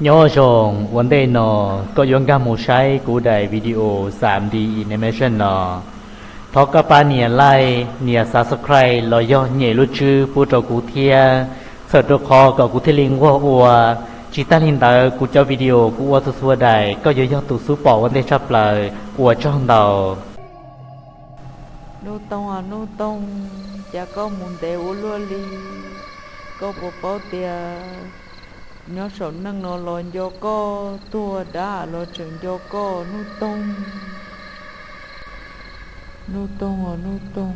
Nyob zoo, ua ntej no koj yuav nkag mus saib kuv daim video xam D animation no, thov koj pab nias like, nias subscribe los yog nyem lub tswb pub rau kuv thiab, txhawm rau qhov kom kuv thiaj li nquag ua. Tsis tag li ntawd, kuv cov video kuv ua txhua txhua daim koj yuav yog tus xub pom ua ntej tshaj plaws. Ua tsaug ntau. Nuj Toog, Nuj Toog, cas koj mus ntev ua luaj li? Koj puas paub tias nyob saum neej no los nco koj, tuag dab los tseem nco koj, Nuj Toog. Nuj Toog os Nuj Toog,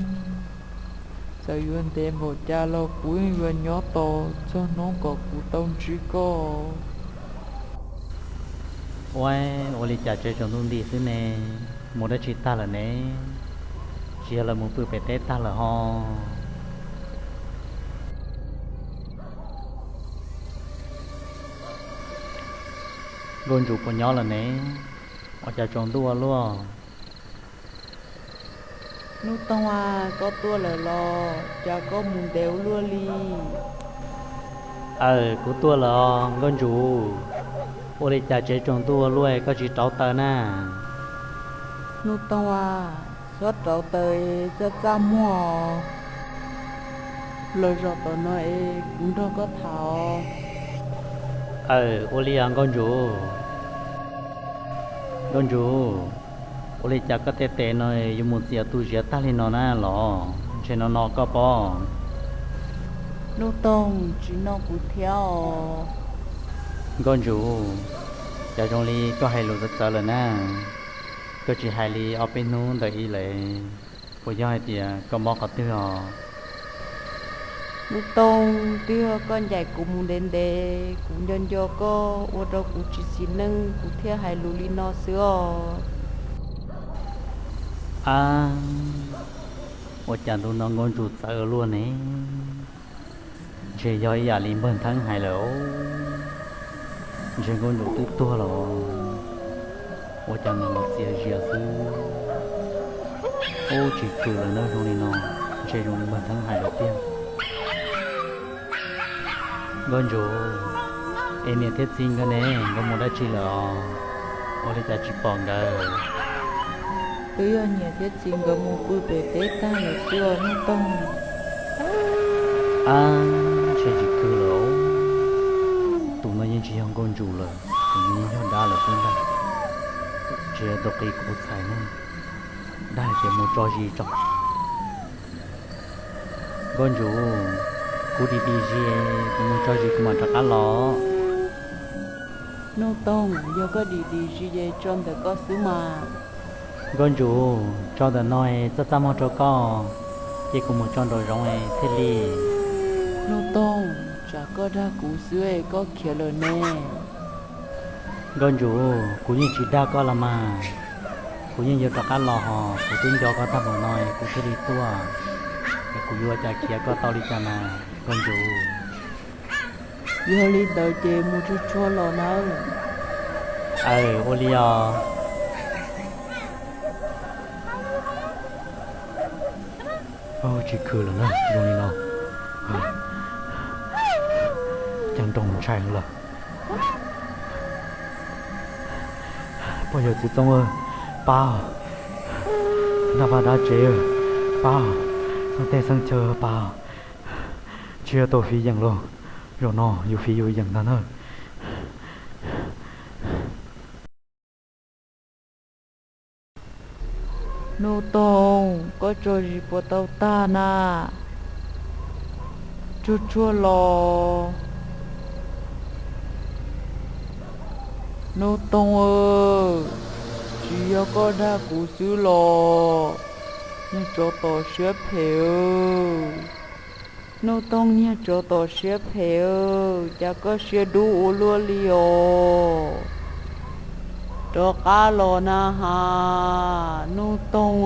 txawm yuav ntev npaum cas los kuv yeej yuav nyob tos txog hnub kom kuv tau ntsib koj. Ua, ua li cas tsev tsaus ntuj nti xwb ne, mus dab tsi tag lawm ne? Tsis yog lawv mus pw pem teb tag lawm ho? Nkauj Ntsum puas nyob lawm ne? Ua cas tsaus ntuj ua luaj? Nuj Toog a, koj tuaj lawm los? Cas koj mus ntev ua luaj li? Aw, kuv tuaj lawm os Nkauj Ntsum. Ua li cas tsev tsaus ntuj ua luaj koj tsis rauv taws na? Nuj Toog a, txhob rauv taws, txaj txaj muag. Los zaum tom no es kuv nrog koj tham os. Aw, ua li os Nkauj Ntsum. Nkauj Ntsum, ua li cas koj tej tes no yuav mus txias tu ziav tag li no na los? Ntshe no no koj pob. Nuj Toog, tsis no kuv thiab os. Nkauj Ntsum, cas zoo li koj hais lus txawv txawv lawm na? Koj tsis hais li ob peb hnub ntawm ib lawm, puas yog hais tias koj mob qhov twg os? Nuj Toog, twb yog koj ncaim kuv mus ntev ntev, kuv nco nco koj ua rau kuv tsis xis neej, kuv thiaj hais lus li no xwb os. Ab, ua cas ntu no Nkauj Ntsum txawv luaj ne? Ntshe yog ib yam li npawg Ntheeb hais lawm. Ntshe Nkauj Ntsum twb tuag los, ua cas nws mus txias zias xwb. Ub, tsis khwm lawm na, zoo li no ntshe zoo li npawg Ntheeb hais lawm tiag. Nkauj Ntsum, es niam thiab txiv nkawd ne, nkawd mus dab tsi lawm os? Ua li cas tsis pom nkawd? Twb yog niam thiab txiv nkawd mus pw pem teb tag lawm xwb os Nuj Toog. Ab, ntshe tsis khwv lawm. Tus no yeej tsis yog Nkauj Ntsum lawm, tus no yeej yog dab lawm xwb ntag. Tsis yog tus qis kuv txhais na, dag hais tias mus tso zis tso. Nkauj Ntsum, kuv dim dim zis, kuv mus tso zis kuv mam rov qab los. Nuj Toog, yog koj dim dim zis es tso ntawm koj xwb mas. Nkauj Ntsum, tso ntawm no es txaj txaj muag rau koj, ces kuv mus tso nraum zoov thiaj li. Nuj Toog, tsam koj dag kuv xwb es koj khiav lawm ne. Nkauj Ntsum, kuv yeej tsis dag koj los mas, kuv yeej yuav rov qab los hos, kuv twb nco koj tag npaum no kuv thiaj li tuaj, es kuv yuav ua cas khiav koj tau li cas mas Nkauj Ntsum. Yog li ntawd ces mus tsuag tsuag los nawb. Aw, ua li os. Tsis khwv lawm na, zoo li no, ceeb nroos ntshai lawm. Pog yawg txiv txoob, pab, nag vaj dab tsev, pab, xeeb teb xeeb chaw, pab, tsis yog tau fiv yeem los, zaum no yus fiv yus yeem ntag na. Nuj Toog, koj tso zis puas tau tag na? Tsuag tsuag los. Nuj Toog, tsis yog koj dag kuv xwb los? Niag tsov tom siab phem. Nuj Toog niag tsov tom siab phem, cas koj siab dub ua luaj li os? Rov qab los na has Nuj Toog.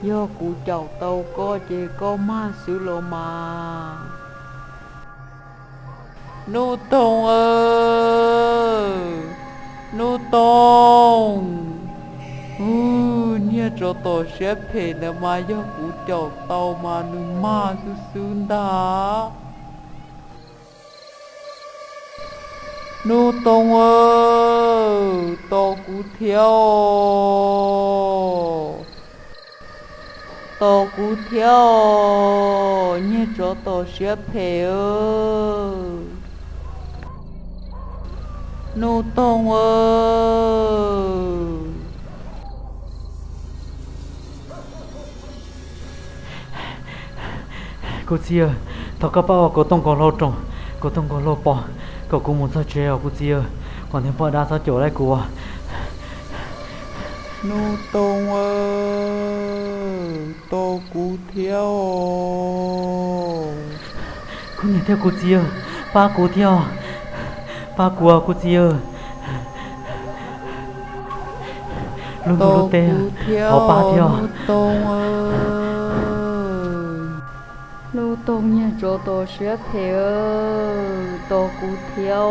Yog kuv caum tau koj ces koj mag xwb los mas. Nuj Toog, Nuj Toog, niag tsov tom siab phem ntawd mas yog kuv caum tau mas nws mag xwb xwb ntag. Nuj Toog aw, tos kuv thiab os, tos kuv thiab os, niag tsov tom siab phem aw. Nuj Toog aw. Kuv txiv aw, thov koj pab ua kaus tooj kaus hlau roos, kaus tooj kaus hlau pov, kom kuv mus txog tsev os kuv txiv aw, kom niag poj dab txhob caum tau kuv. Nuj Toog aw, tos kuv thiab os. Kuv niam thiab kuv txiv aw, pab kuv thiab os, pab kuv os kuv txiv aw. Lub ntuj lub teb, thov pab thiab os. Nuj Toog aw, Nuj Toog niag tsov tom siab phem aw, tos kuv thiab os.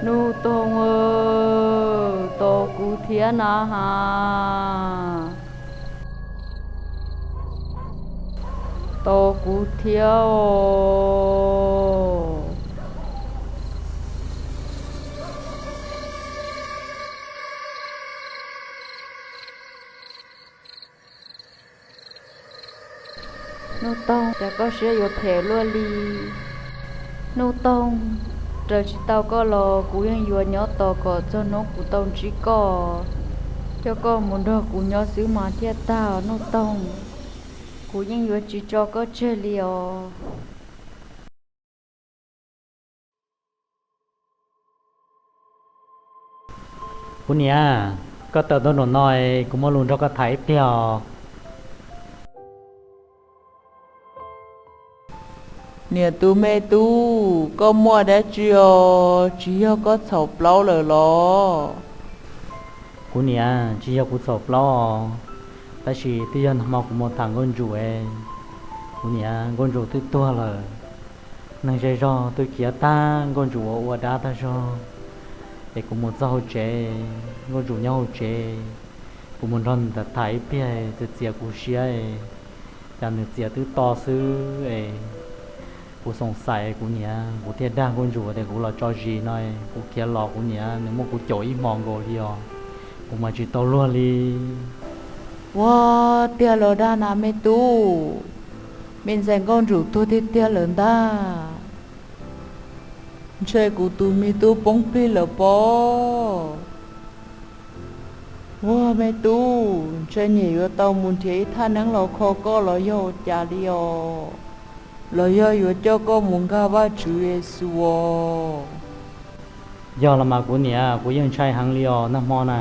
Nuj Toog aw, tos kuv thiab na has. Tos kuv thiab os. Nuj Toog, cas koj siab yuav phem luaj li. Nuj Toog, raws tsis tau koj los kuv yeej yuav nyob tos kom txog hnub kuv tau ntsib koj, coj koj mus nrog kuv nyob xwb mas thiaj tag os Nuj Toog. Kuv yeej yuav tsis tso koj tseg li os. Kuv niam, koj tawm tuaj nraum no, kuv muaj lus nrog koj tham ib pliag os. Niam tus me tub, koj muaj dab tsi os? Tsis yog koj txhaum plaub lawm los? Kuv niam, tsis yog kuv txhaum plaub os, tab sis twb yog nag hmo kuv mus tham Nkauj Ntsum es, kuv niam, Nkauj Ntsum twb tuag lawm. Neeg zej zog twb khiav tag, Nkauj Ntsum ua ua dab tag zog, es kuv mus txog hauv tsev, Nkauj Ntsum nyob hauv tsev, kuv mus nrog nws tham ib pliag, txiav txiav kuv siab, cas nws txiav twb to xwb es, kuv xoom xaim kuv niam, kuv thiaj dag Nkauj Ntsum tias kuv los tso zis no, kuv khiav los kuv niam, nws muab kuv caum ib hmo nkaus li os, kuv mas tsis tau luag li. Ua tiag los dag na me tub, me ntxhais Nkauj Ntsum tuag tiag tiag lawm ntag. Ntshe kuv tus me tub poob plig lawm pob. Ua me tub, ntshe niam yuav tau mus nrhiav ib thaj neeb los kho koj los yog ua cas li os, los yog yuav coj koj mus nkag Vajtswv Yexus os. Yog los mas kuv niam, kuv yeej ntshai heev li os nag hmo na.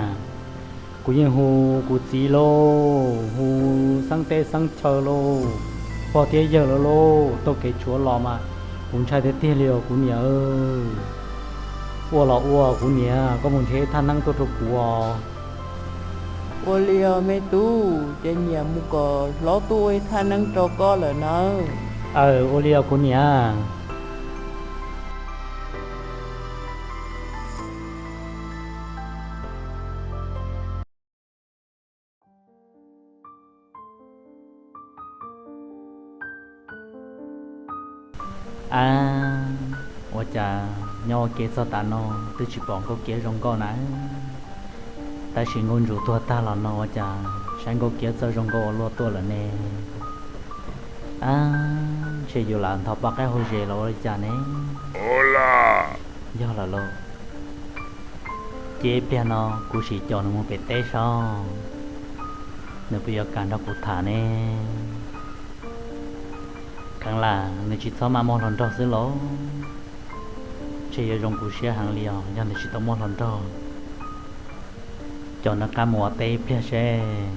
Kuv yeej hu kuv txiv lauj, hu xeeb teb xeeb chaw lauj, pog thiab yawg lawv lauj, taug kev tshuav los mas kuv ntshai tiag tiag li os kuv niam. Ua los ua kuv niam, koj mus nrhiav ib thaj neeb tuaj rau kuv os. Ua li os me tub, ces niam mus kom hlob tuaj ua ib thaj neeb rau koj lawm nawb. Aw, ua li os kuv niam. A, ua cas nyob ua ke txog tav no twb tsis pom Nkauj Kiab zoo nkauj na. Tab sis Nkauj Ntsum tuag tag los no ua cas saib Nkauj Kiab txawj zoo nkauj ua luaj tuaj lawm ne? A, ntshe yus lam ntho poj qaib hauv zes los ua li cas ne? Yog lawm lauj. Cia ib pliag no kuv sim caum nws mus pem teb saib, nws puas yuav kam nrog kuv tham ne. Kheev lam nws tsis txhob maj muab hluas nraug xwb lauj. Ntshe yuav zoo kuv siab heev li os yog nws tsis tau muab hluas nraug. Caum nws qab mus ua teb ib pliag seb.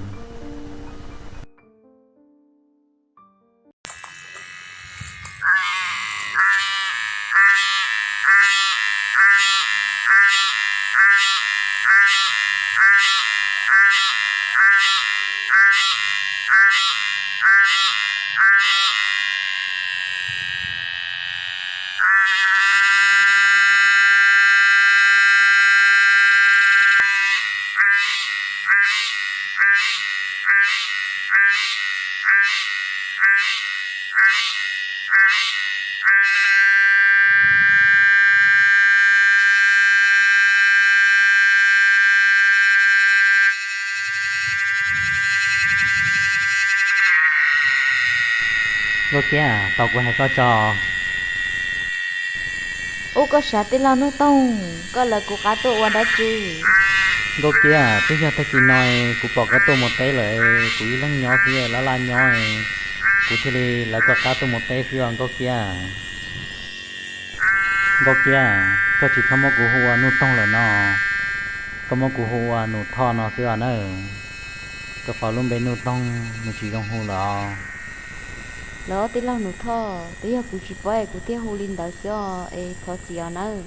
Nkauj Kiab, tau kuv hais koj tso. Ub, koj sav tij laug Nuj Toog, koj lawv kuv qab tuaj ua dab tsi? Nkauj Kiab, twb yog tag kis no kuv pom koj tuaj mus teb lawm, kuv ib leeg nyob xwb, laj laj nyob, kuv thiaj li lawv koj qab tuaj mus teb xwb os Nkauj Kiab. Nkauj Kiab, koj tsis txhob muab kuv hu ua Nuj Toog lawm no, koj muab kuv hu ua Nus Thoj no xwb os na. Koj faus lub npe Nuj Toog nws tsis zoo hu lawm os. Los tij laug Nus Thoj, twb yog kuv tsis paub es kuv thiaj hu li ntawd xwb os, es thov txim os nawb.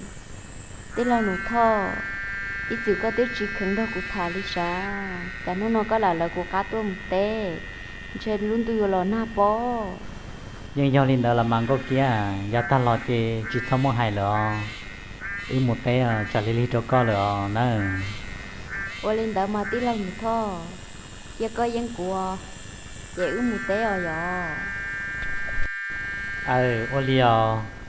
Tij laug Nus Thoj, ib txwm koj twb tsis kheev nrog kuv tham li sav, cas hnub no koj lam lawv kuv qab tuaj mus teb, ntshe lub ntuj yuav los nag pob. Yeej yog li ntawd los mas Nkauj Kiab, yav tag los ces tsis txhob muab hais lawm os. Wb mus teb tsam lig lig rau koj lawm os nawb. Ua li ntawd mas tij laug Nus Thoj, cia koj yeej kuv, ces wb mus teb os yom. Aw, ua li os.